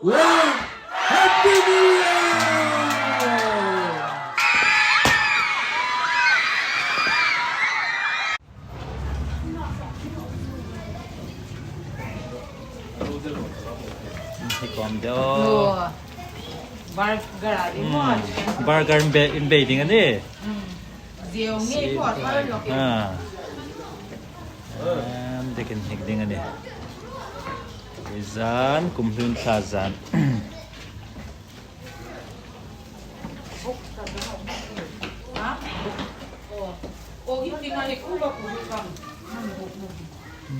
One Happy New Year! Burger in bei ding ani. Dekin hek ding ani. Zan kumhlun thla zan.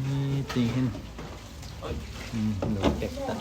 Ni ting hin lo tek ta.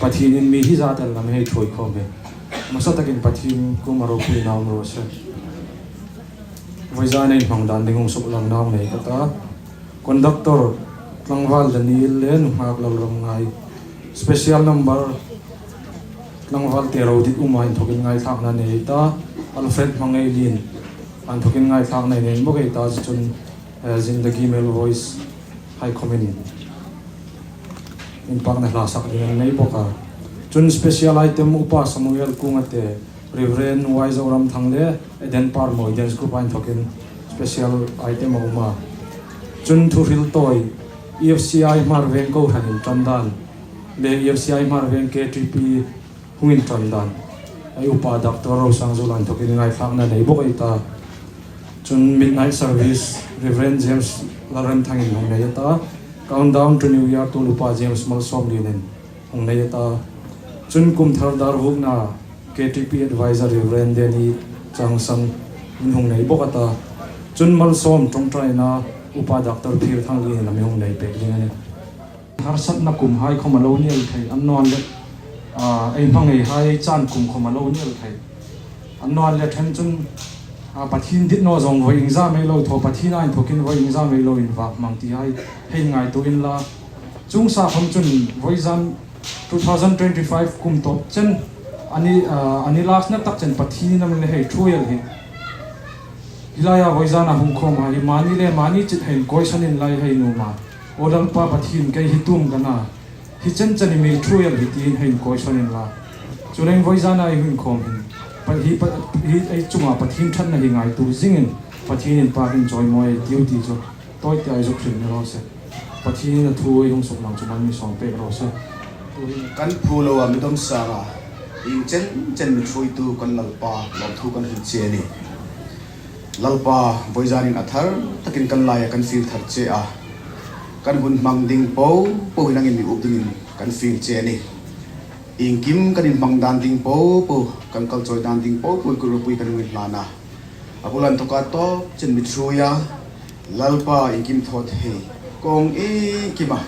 Pathian in mi hi za tel lam hei ṭhuai khawm hi hmasa takin Pathian kum a ropui naum rawh se. Vawiza nei hmang dan ding hung suk lang nau nei ka ta. Conductor tlangval Daniel le nuhngak lalram ngai special number tlangval te ro dit uma in thokin ngai thlak na nei ta Alfred hmangei lin an thokin ngai thlak nei nen bawk ei ta chun Zindagi male voice hai khomin in pak na hla sak ding an nei bawk a chun special item upa Samuel Kunga te Reverend Y Zoram Thang le Eden Parmawi Dance Group a in thokin special item a awm a chun thuhril tawi EFCI hmar veng kohhran in tan dan leh EFCI hmar veng KTP hung in tan dan ai upa Doctor Rosangzula in thokin ngaithlakna nei bawk ei ta. Cun Midnight Service Rev. James Lalremthang in hung nei ata. Countdown to New Year tu lupa James Malsawmlian in hung nei ata. Cun kum thar dar vukna KTP Advisor Rev. Danny Changsan in hung nei bawk ata. Cun Malsawm tawngtaina upa Doctor Phir Thang Lian in a mi hung nei pek ding a ni. Harsatnak kum hai khom a lo nial thei an nuan le ei hmangei hai caan kum khom a lo nial thei an nuan le then cun Pathin dit no zong voi ingza mei lo tho Pathin ain thokin voi ingza mei lo in vak mang ti hai hei ngai tu in la chung sa khom cun voi zan 2025 kum top chen ani ani last na tak chen Pathin nam le hei thuel hi hilaya voi zan a hung khom ha hi mani le mani chit hein koi sanin lai hei nu ma Aw Lalpa Pathian kei hi tum ka na, hi chen chen i mi thu el hi tiin hei in kawi sawn in la. Cu leng voi zan ah i hun khawm hin hi hi ei cungah Pathian ṭhatnak hi ngaitu zing in Pathian in pa hin cawimawi ei tiu ti cu tawite ai zuk hrim ni rawh seh. Pathian in a thu ei hung suk lang cu man mi sawm pek rawh seh. Kan phu lo ah midom sang ah ing chen chen mi hruaitu kan Lalpa lawmthu kan hrilh che a ni. Lalpa, voizan in a thar takin kan lai ah kan fir thar che a, kan hun hmang ding paohpaoh hi nangin mi up dingin kan fir che a ni. Engkim kan inhmang dan ding po po, kan kal chawi dan ding po po i ropui kan ngui hlan a. A bulan thawka tawp chen mithrui a, Lalpa engkim thaw thei kawng engkim a,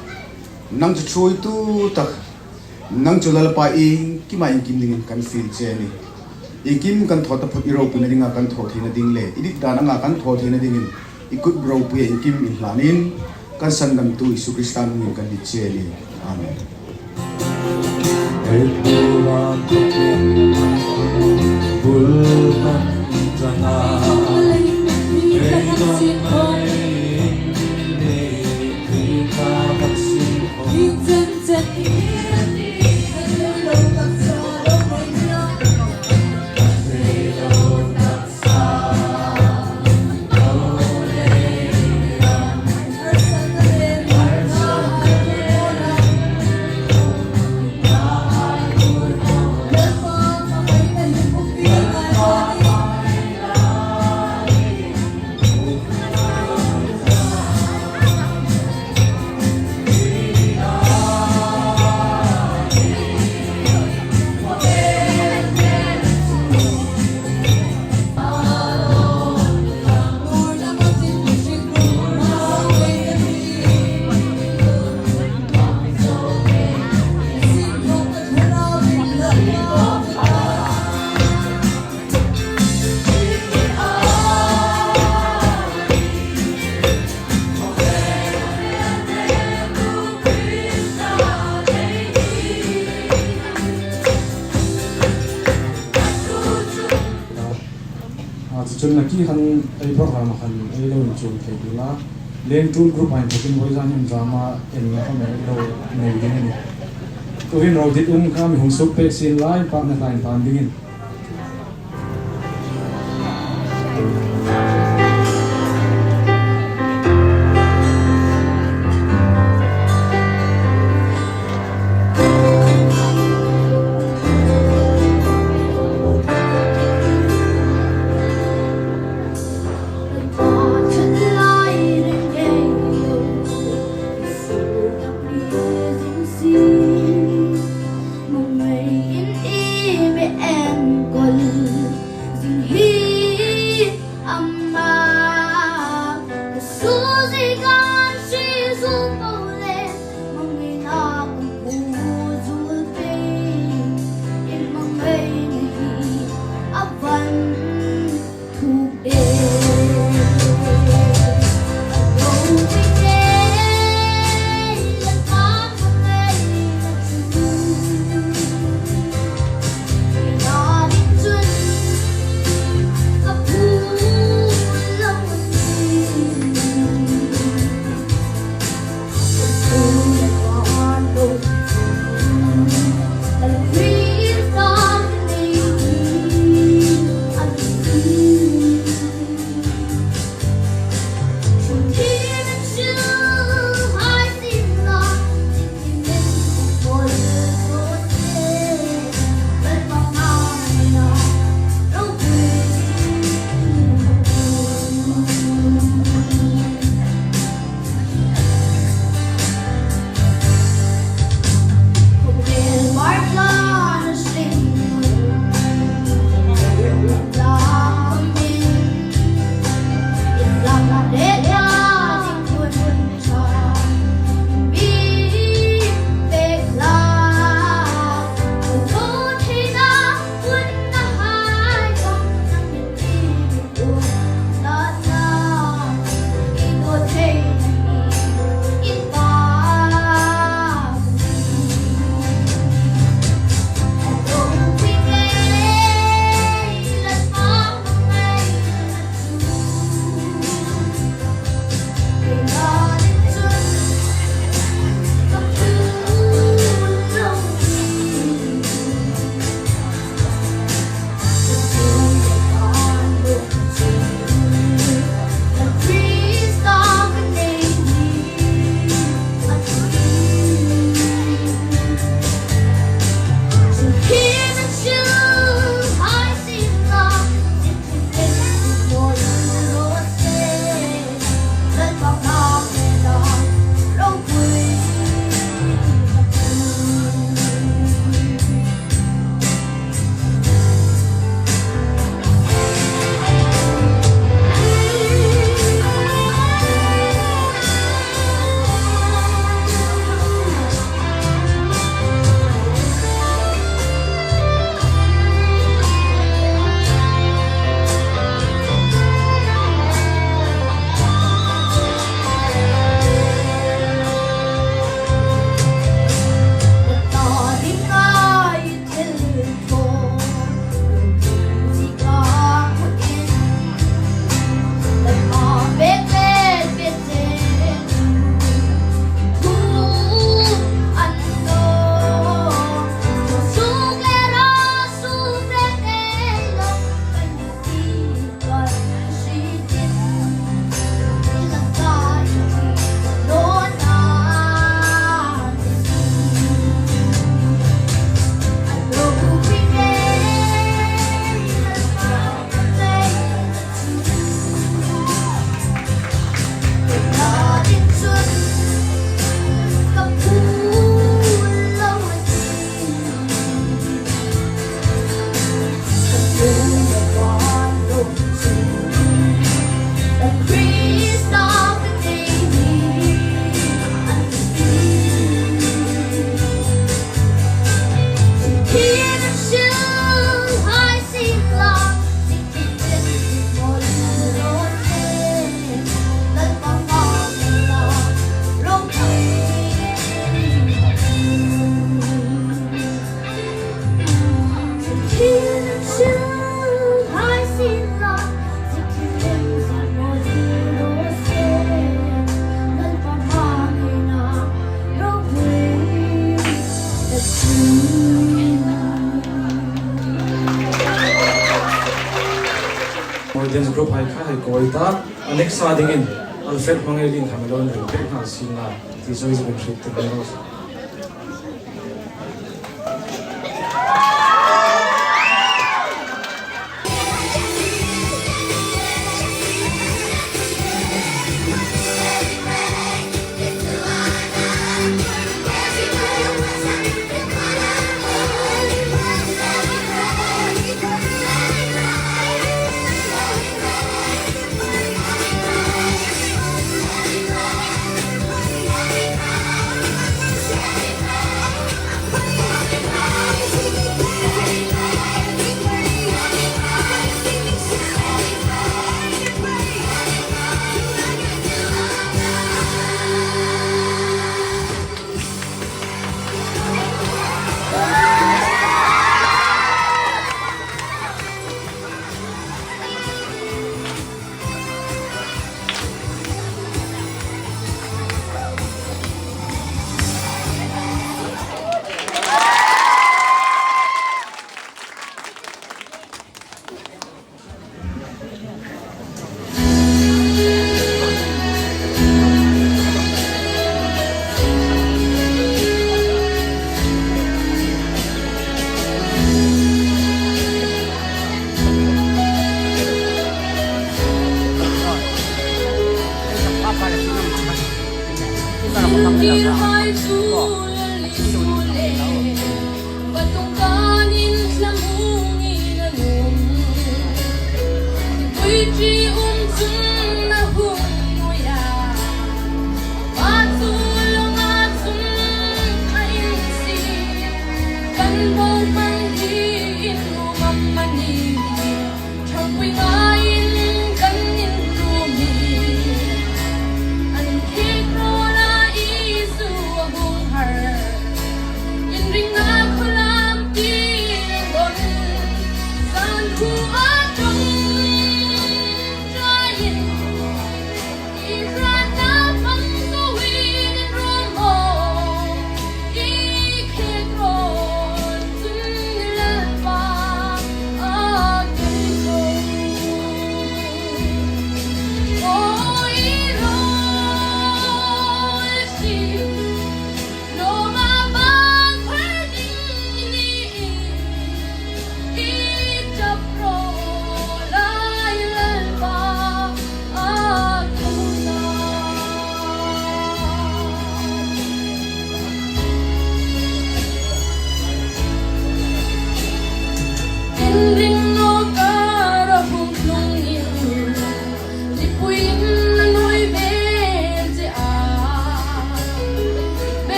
nang chu thrui tu tak, nang chu Lalpa engkima engkim dingin kan feel che a ni. Engkim kan thaw ta phawt i ropuina dinga kan thaw theihna ding leh i dik dan anga kan thaw theihna dingin i kut ropuia engkim inhlanin kan sandamtu Isu Krista nungin kan ni che a ni. Amen. Chun na ki han ei program han ei lo in chul thei dul a leng tul group ah in thawkin vawi zan hian drama en nga kha mai lo nei ding a ni. Tuhin ro dit um kha mi hung suk pek sin lai pah na hlain tan ding in. Dance Group hai kha hei kawi ta a next sa dingin Alfred Hmangailin kha melo in rel pek nghal sin la ti zawi zawin hriat tir mai rawh.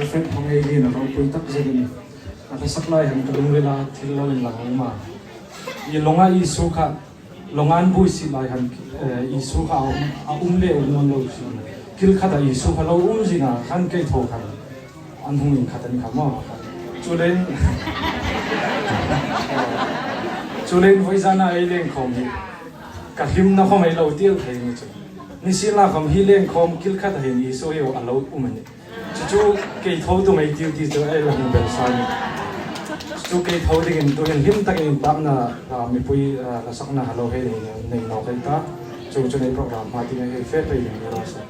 Fred hmangei hian a ropui tak zet a ni. A hlasak lai han ka lungril a thil lo in lang awm a. I lawnga Isu kha lawnga an bui si lai han Isu kha a awm a um leh um nawn lo thin. Kil khat ah Isu kha lo um zing ah khan kei tho khan an hung in khat an kha maw kha. Cu len cu len voi zan ah ei lengkhawm hi ka hlim na khom ei lo tial thei ni cu. Nisin la khom hi lengkhawm kil khat ah hin Isu hi a lo um ani. Cucu kei tho tu mei tiu ti cu ei lang bel sa ni. Cucu kei tho dingin tu hin hlim takin in tak na mipui hlasak na halo hei nei nei no kai ta. Cu cu nei program hma ti hei fe pe ding ni sa.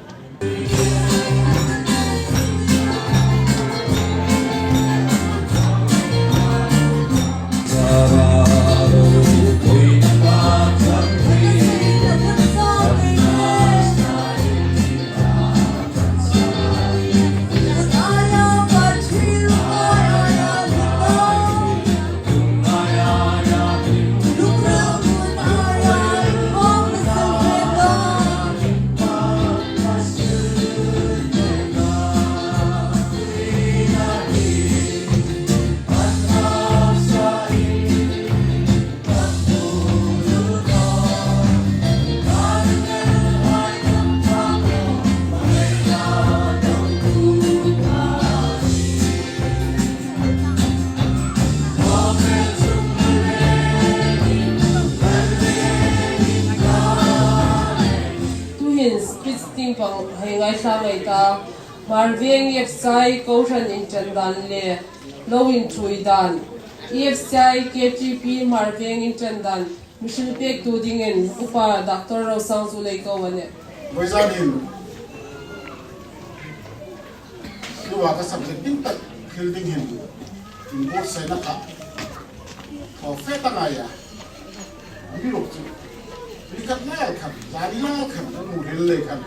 Tuhin Speech ting pang hei ngaithla ngei ta. Hmar veng EFCI Kohhran inṭan dan le lo inṭhui dan, EFCI KTP Hmar veng inṭan dan Mihring pektu dingin upa Doctor Rosang cu lei ko an i. Voizan in hnu ah ka subject ding tak thil ding hin in buatsaihnak ah thaw fe ta ngai ah miruk cu nikhat lai khan zan lai khan kan mu ril lei khan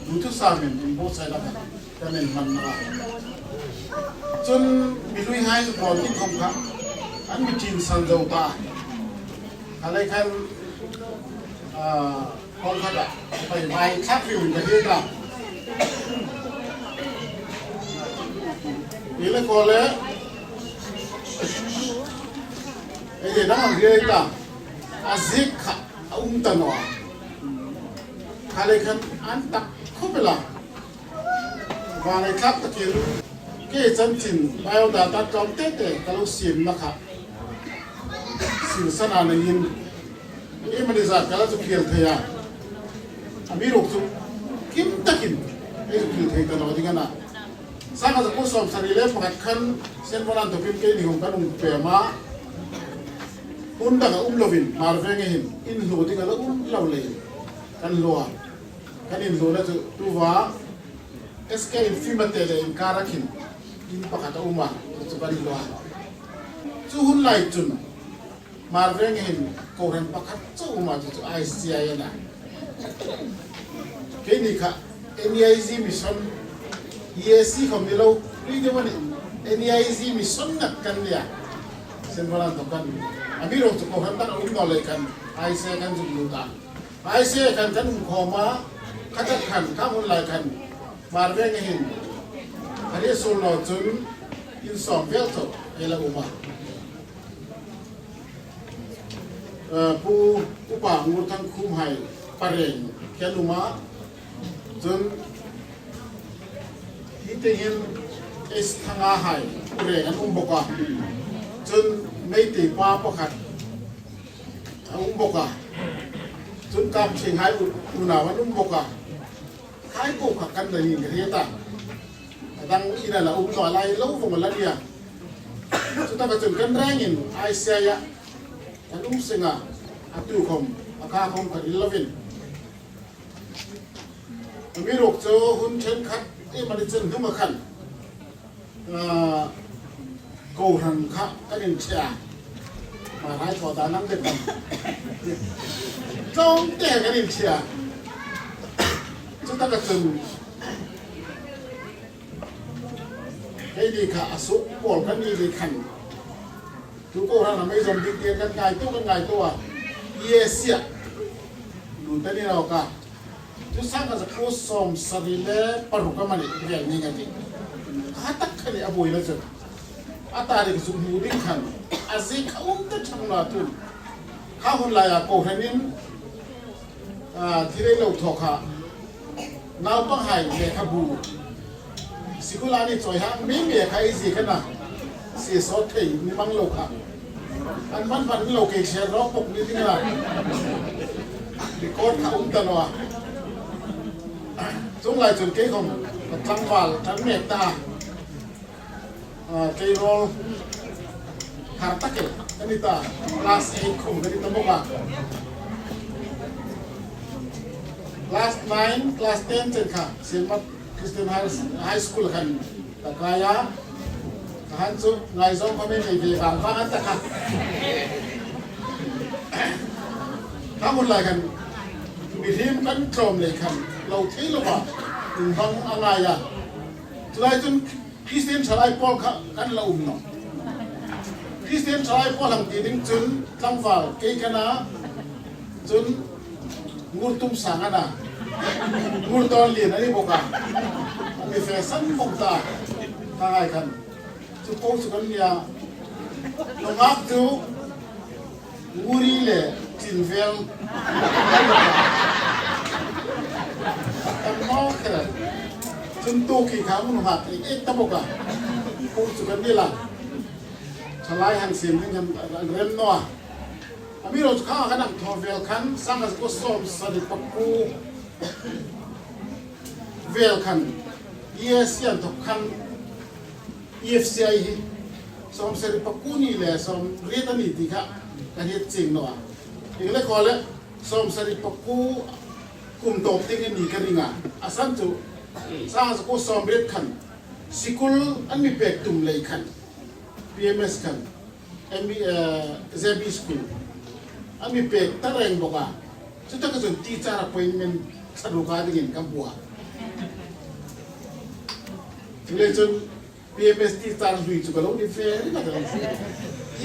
duhthusam in in buatsaihnak ah kan in hman na cun milui hai zu pawl ting khom kha an mi ṭin san zo ta halei khan kong khat ah pai vai thlak riu in ka hil ta ni le ko le ei dang ang riai ta a zik kha a um ta no halei khan an tak khopela Vanlei-thlak takin ke chanchin biodata tlawm tete ka lo siamnak ah silsan ah nei in emani zat kala chu khel thei a, a mi ruk chu kim takin ei chu khel thei ta lo ding ana. Sangha zaku 71 khan Senvonan tawpin kei ni hung kan ung pem a, hmun dang a um lovin hmar veng e hin in hlu ding a la um lo lei kan hlua. Kan inhlawhna chu tuva SK in fimate le inkar a khin inn pakhat a um a, chu chu kan inhlawh a. Chu hun lai cun Hmar veng hin Kohhran pakhat chauh um a, chu chu ICIN a. Keini kha NEIZ Mission, EAC khom ni lo, tui deuh a ni, NEIZ Mission ngat kan nia. Senvalan thawk kan a mi rawng chu Kohhran dang a um naw lei khan ICI kan zuk lut a. Hmaise khan kan um khawm a, khatat khan kha hmun lai khan hmar veng hin hari sul lo cun inn sawm vel cu ei la um a. Pu upa Ngur Thang Khum hai pareng khian um a, cun hi te hin es thanga hai ureng an um bawk a, cun meitei pa pakhat a um bawk a cun kap ṭhing hai unau an um bawk a khai ko kha kan nei in ka hriat a a dang ina la um lo lai lo vong la nia chu ta cun kan reng in ai sia ya kan um singa atu khom aka khom kan in lovin mi ruk chu hun then khat e mani chen hnung a khan Kohhran kha kan in ṭhiah. Mah raithaw ta nang te tam. Tlawmte kan in ṭhiah. Cu tak ahcun hei ni kha a suk pawl kan ni ni khan tu kohhran a mei zom ding tiang kan ngai tu kan ngai tu ah iesiah nu te ni lo ka cu sang ka zaku 76 a mani vel ni ka ti. Kha tak kha ni a buai na chu. A tarik zuk hmu ding khan a zik kha um te thang la tun. Kha hun lai ah kohhran in thilei lo thawk ha naupanghai lehkhabu sikul ah ni chawi ha mi me kha i zi kha na si sawt thei ni mang lo kha an van van lo ke share rawk pok ni ding la record kha um ta lo a chung lai chun ke khom ka tlangval tan mek ta tleirawl har tak e kan ni ta class 8 khum kan ni ta bawk a class 9 class 10 chen kha Silmat Christian High School khan ta kai a ka han chu ngaizawng kha me nei ve vang vang an ta kha ka mun lai khan mihlim kan tlawm lei khan lo thei lova in bang a ngai a Chulai cun Kristian ṭhalai pawl kha kan la um lo. Kristian ṭhalai pawl hang ti ding cun tlangval kei kan ah cun ngurtum sang an ah ngurtawn lian an i bawk ah mi fe san bawk ta ka ngai khan cu ko cu kan nia nungak cu nguri le tlinvel tam maw khe cun tu ki kha mun hak i ek tabok a pu chu kan ni la thalai han sim ding han rem no a ami ro kha kan ang tho vel khan sang as ko som sari pakku vel khan ESC an thok khan EFCI hi 70 paku ni le 80 ani ti kha kan hi ching no a ing le ko le 79 kum tawp ding in ni ka ring a asan chu sang ku 80 khan sikul an mi pek tum lei khan PMS khan MB ZB school an mi pek ta reng boka chu ta ka chun teacher appointment tharuka ding in ka bua chule chun PMST tar hlui chu ka lo ni fe ring a ka lo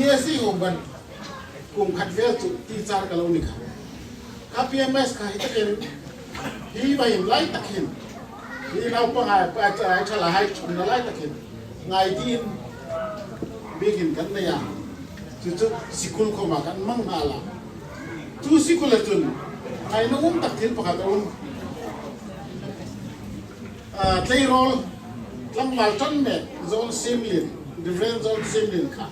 ESC um ban kum khat vel chu teacher ka lo ni kha ka PMS kha hi takin hi vai lai takin hi naupang ai pa ai thala hai thum na lai takin ngai din bikin kan nei a chu chu sikul ko ma kan mang nga la chu sikul a chun ai na um tak thil pakhat a um Tleirawl tlangval ṭan mek Zawn Sim Lin, Rev. Zawn Sim Lin kha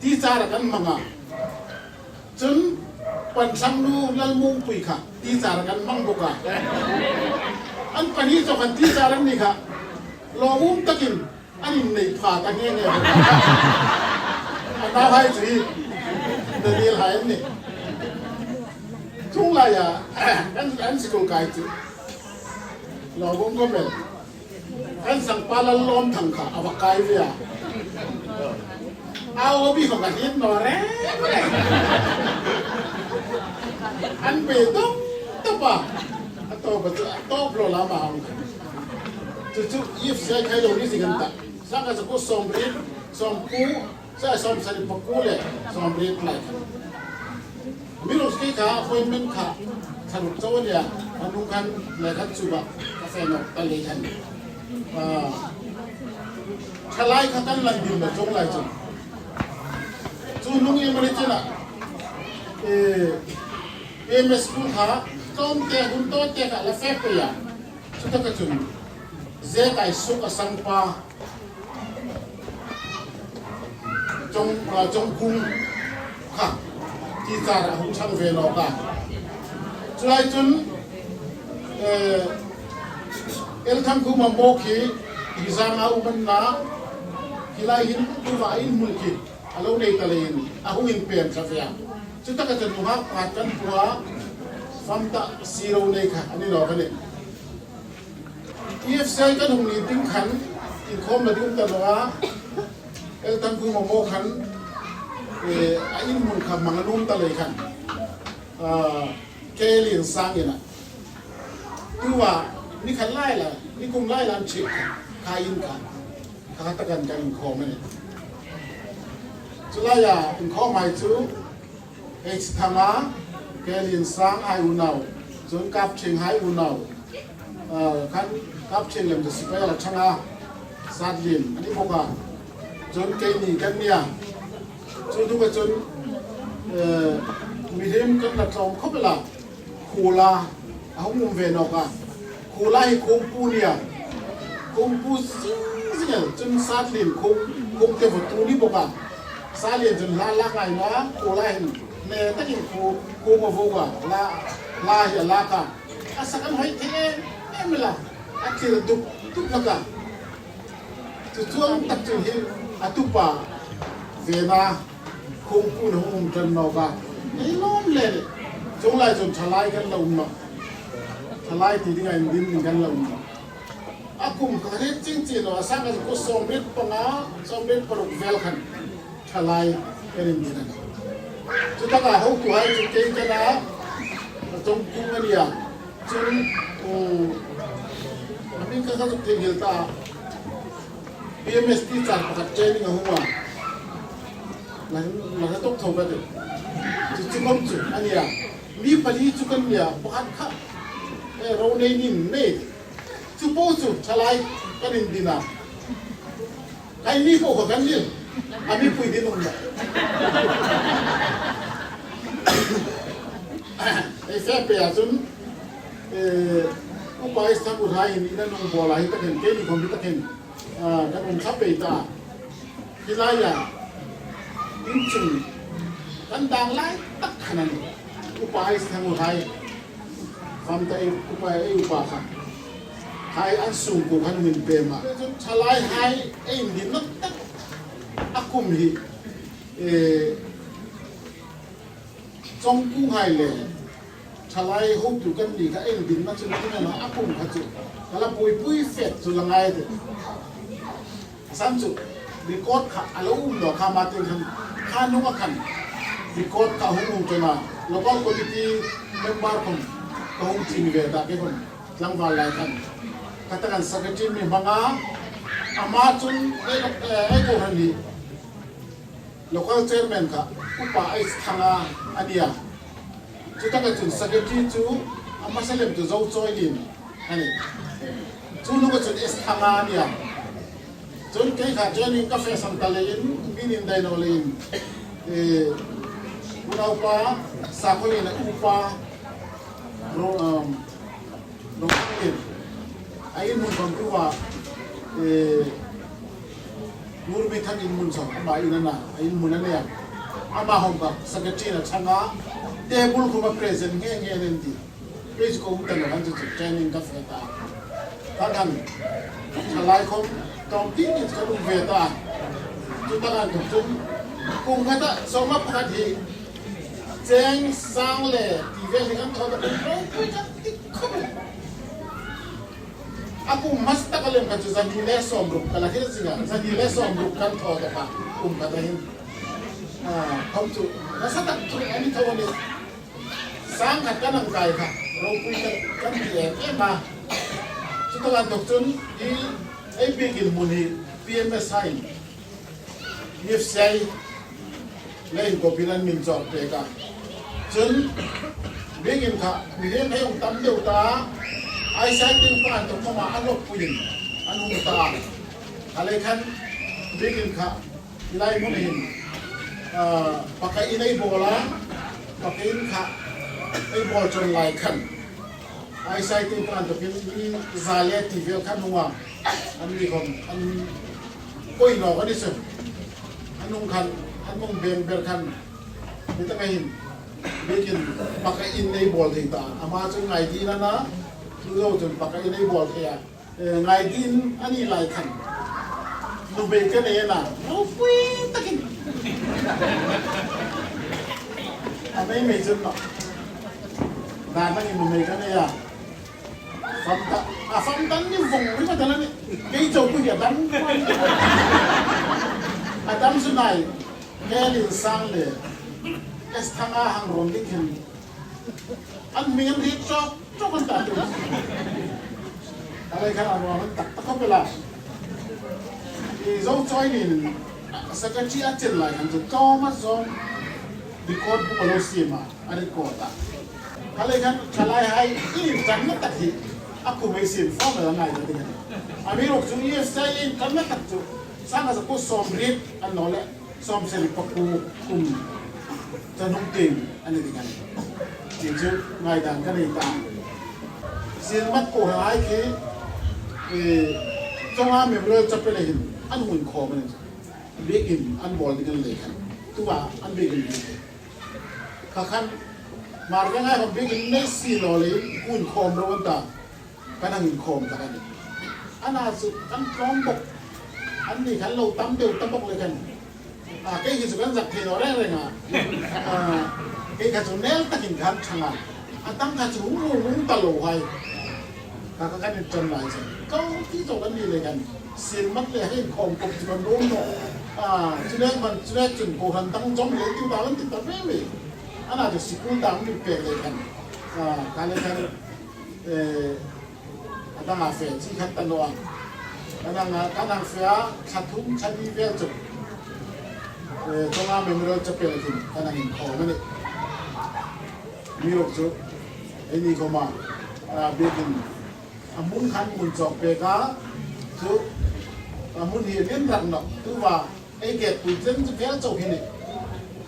teacher a kan hmang ah cun Panthlang nu Lal Mung Pui kha teacher a kan hmang bawk ah an pahnih cu kan teacher an nih kha lawmum takin an in nei pha ta nge nge bawk ah a nau hai cu hi Daniel hai an nih Chung lai ah kan an sikul kai cu lawmum ko mel kan sangpa lal lawm thang kha a va kai ve a au bi ko ka hit no re an be dong tapa a to ba chu a top lo la ma hang chu chu if se khai lo ni si kan ta sang ka ku som rit som ku Sai 70 paku le 70 lai kha. Milos ke kha appointment kha tharuk chaw ania anung khan le khan chu ba ka fe nok ta le khan. Thalai kha kan lan din na chong lai chung. Chu nung em mani chena e MS school kha tlawm te hun to te kha la fe pe ya. Chu ta ka chun ze kai suk asang pa Cong Kung kha teacher a hung chang ve lawk ah. Culai cun Elthang Khuma maw khi Rizang ah um an na hi lai hin tuva in hmun khi a lo nei ta lein a hung in pem thla ve. Cu tak cun nungak pakhat kan pua famta siro nei kha ani lo kan EFCI kan hung ni ding khan inkhawm la dum ta lo a el tam ku mo khan a in mun kha manganum ta lei khan ke lin sang ina tuwa ni khan lai la ni kum lai lan chik kha in kha kha ta kan kan inkhawm ani chulaya inkhawm mai chu H thanga ke lin sang ai unau chun kap thing hai unau. Khan kap thin lem chu sipai a la chang a, sat lim a ni bawk a, cun keini kan nia. Cu hnu ah cun mihlim kan la tlawm khop la, Khula a hung um ve nawk a. Khula hi khungpu nia, khungpu zingzing el cun sat lim khung khung te votu ni bawk a. Sa lian cun hla lak ngai ma Khula hin hme takin khu khung a vuk a, la hla hi a lak a. A sak an hoi thei em em la, a thil dup dup laka. Cu cuang tak cun hin a tupa Vena khungpu na hung um ṭan nawk ah ei lawm le cunglai cun ṭhalai kan la um lo. Ṭhalai ti ding ah in din ding kan la um lo. A kum kha he cingcin lo a sang kan ku 75 76 vel khan ṭhalai kan in din ani. Cu tak ah hotu hai cu kei kan ah cong kung ani ah cun amin ka ka zuk thei ta PMST caan pakhat training a hung ah la ka tok tho ka ti. Cu cu kom cu ani ah mi pali cu kan nia pakhat kha ro nei nin nei cu po cu thalai kan in din ah Kai mi ko ka kan lin. A mi pui din um lo. Ei fe pe ahcun upa is thang uthai in ina nung bola hi takin ke ni khom hi takin kan um thap pe ta. Hi lai ya in chung kan dang lai tak khanan upa is thang uthai fam ta upa ei upa kha Hai an sung ko khan min pe ma. Cun thalai hai ein din nak tak a kum hi cong kung hai le thalai ho tu kan ni kha ein din na cun tin na a kum kha chu kala pui pui fet chu la ngai te san chu record kha alo um lo kha ma tin khan kha nung a khan record ka hung um chona local committee member khom ka hung chin ve ta ke khom Tlangval lai khan katakan secretary mi hmang ah amah cun ei ko han hi local chairman kha upa ai thanga ania cu tak cun secretary cu ama salem cu zo choi lin ani cu nu cun es thanga ania cun kei kha training ka fe sam ta le in min in dai no le in unau pa sakholi na upa A inn hmun kom tu ah Ngurmi Than inn hmun zong amah inn ana a inn hmun a nek amah hong ka secretary na chang ah table khum a present nge nge nen ti page ko um tan han chu training ka fe ta than han thalai khom tong ti ni ka um ve ta chu tang an tuk chung kum khat soma pakhat hi Cheng sang le ti vel hi kan thawt a kum ropui kan ti khop le. A kum mas tak a lem kha cu zani le 60 kala hil zinga zani le 60 kan thawt a kha kum khat hin. Khom cu nasa tak cu ani tho ani sang khat kan ang kai kha ropui kan kan ti em em a. Cu talan tuk cun hi ei bikin mun hi PMSI Nifsei le in kawpin an min cawk pek ah cun biakinn kha miheng hei um tam deuh ta Isaiah ting pa an tuk ah an rawk puin an hung ta halei khan biakinn kha ilai mun hin paka in ei bol ah paka in kha ei bol chon lai khan Isaiah ting pa an tuk in za le ti vel khan hung ah an mi khom an koi lawng an i sum anung khan an mong beng ber khan mi ta hin bikin paka in nei bol thei ta ama chu ngai din ana chu zo chun paka in nei bol thei a ngai din ani lai khan nu be ka ne na no pui takin a mei mei chun no na nang in nu mei ka ne ya A fam dan ni vung ri ma dala ni kei cho ku hi a dam a dam su nai Kelin sang le S thanga hang ron ding hin an ming an ri chok chok an ta tu alai khan an ron tak tak ko la i zo choi nin secretary a chen lai han chu to ma zong record bu lo si ma a record a Khalei khan thalai hai i chan na tak hi. A kum ei sim fo mai a ngai ta ding a ni. A mi ruk chu EFCI in kan na tak chu 1970 an lo leh 74 kum chanung ting a ni ding a ni. Tih chu ngaihdan ka nei ta. Silmat ko he ai khi Chonga Memorial Chapel ah hin an hun khawm a ni. Biakinn an bawl ding an lei khan tuah an biakinn bik hi. Kha khan Marveng ai hom biakinn nei si lo le in kun khawm ro an ta. Kan hang in khawm tak a ni. Ana cu kan tlawm bawk. An nih khan lo tam deuh ta bawk le khan kei hi cu kan zak thei lo reng reng a. Kei kha cu nel takin khan ṭhang a. A tang kha cu hung hung hung ta lo hai. Kha kha kan in ṭan lai cun ko ti to kan ni le kan silmat le hei khawm tuk cu kan rum no. Cu le man cu le cun kawhran dang zong le tu dang an ti ta ve me. Ana cu sikul dang min pek le khan ka le khan a dang ah fe ci khat ta no a kan ang fe a thla thum thla li vel cu Tonga Memorial Chapel khin kan ang in khawm ani mi rok cu ei ni khoma biakinn a mun khan mun cawk pe ka cu a mun hi lian rak nok tu wa ei get pui chen chu vel cho hi ni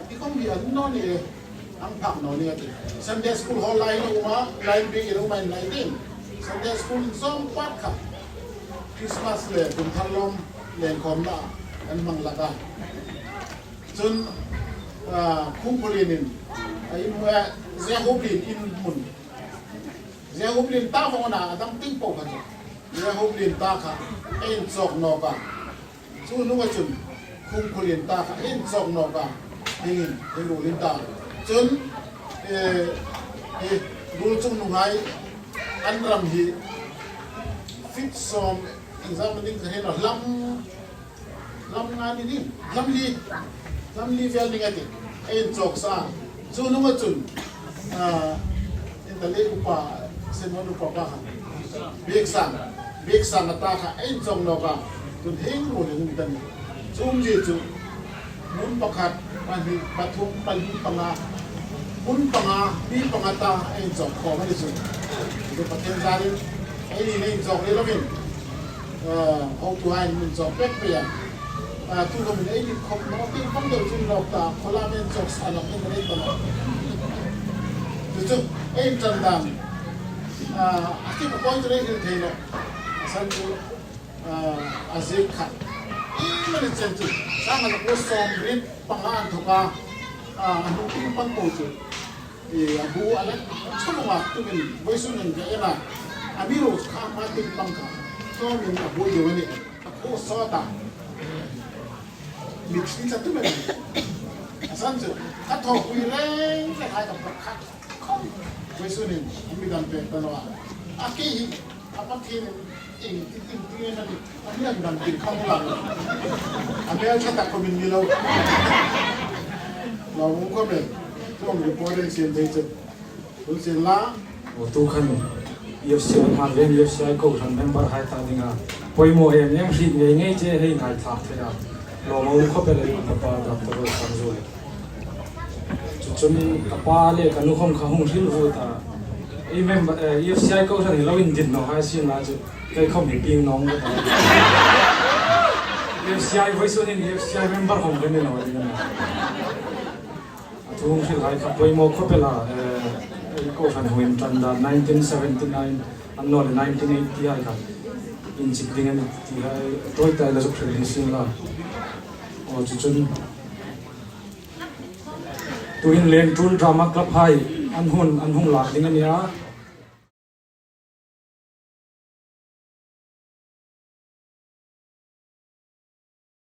ti kom hi an no ni e Ang phak no ni ati. Sunday school hall lai in a um a, line bik in a um a in lai ding. Sunday school in sawm pat kha Christmas le kum thar lawm lengkhawm na an hmang lak a. Cun Khungphulin in a in Zehublin in hmun Zehublin ta vong na a dang ting po kha cu Zehublin ta kha a in cawk nawk a. Cu hnu ahcun khungkhul in ta kha in cawk nawk ah dingin hi rul in ta. Cun hi rul cung nu ngai an ram hi fit sawm exam ding kha hin hlam hlam nga ni ding hlam li hlam li vel ding ati in cawk sa. Cu hnu ahcun intale upa senwan upa pa kha bek sang bek sang ata kha in cawk nawk ah cun hing rul in um tan cum ji cu mun pakhat pahnih pathum pali panga mun panga pi panga ta in cawk khawm ani cu cu Pathian zarin ei ni in cawk le lovin hotu hain mun cawk pek pe ya tu ko min ei khop no ting pang deuh cun lok ta khola men cawk sa lok in rei ta lo cu cu ei tan dan a ti ko point rei hil thei lo san cu a zik kha i man chen chu sang la ko som rit panga an thoka a nu ting pang ko chu i a bu a let chunga tumin voisun in ka ena amiru kha ma ting pang kha tlawmin a bu deuh ani a khu so ta mitthli tla tumen asan chu ka tho pui reng le khai ka pakhat khom voisun in ami dang pek ta no a ke hi a pathin ing ti ting ti na ni ami an dang tin khong lang a mel tha tak ko min mi lo lo mung ko me tong report in sian thei chu tu sian la. O tu khan EFCI hman ven EFCI ko khan member hai ta dinga poimo em em hrit ngei ngei che hei ngai thak the a lo mo kho pe le ka pa Dr. Ro Sang Zui chu chun ka pa le ka nu khom kha hung hril vu ta i member EFCI ko khan lo in din no hai sin la chu kai khom hi ping nong ka ta EFCI voi sun in EFCI member hom ke ni lo ni na Athung hril hai kha poimo khopela ko khan huin tan da 1979 an no le 1980 ai kha in chik ding ani ti hai toy tai la zuk hril ding sin la o chu chun tuin leng tul drama club hai an hun an hung lak ding ania.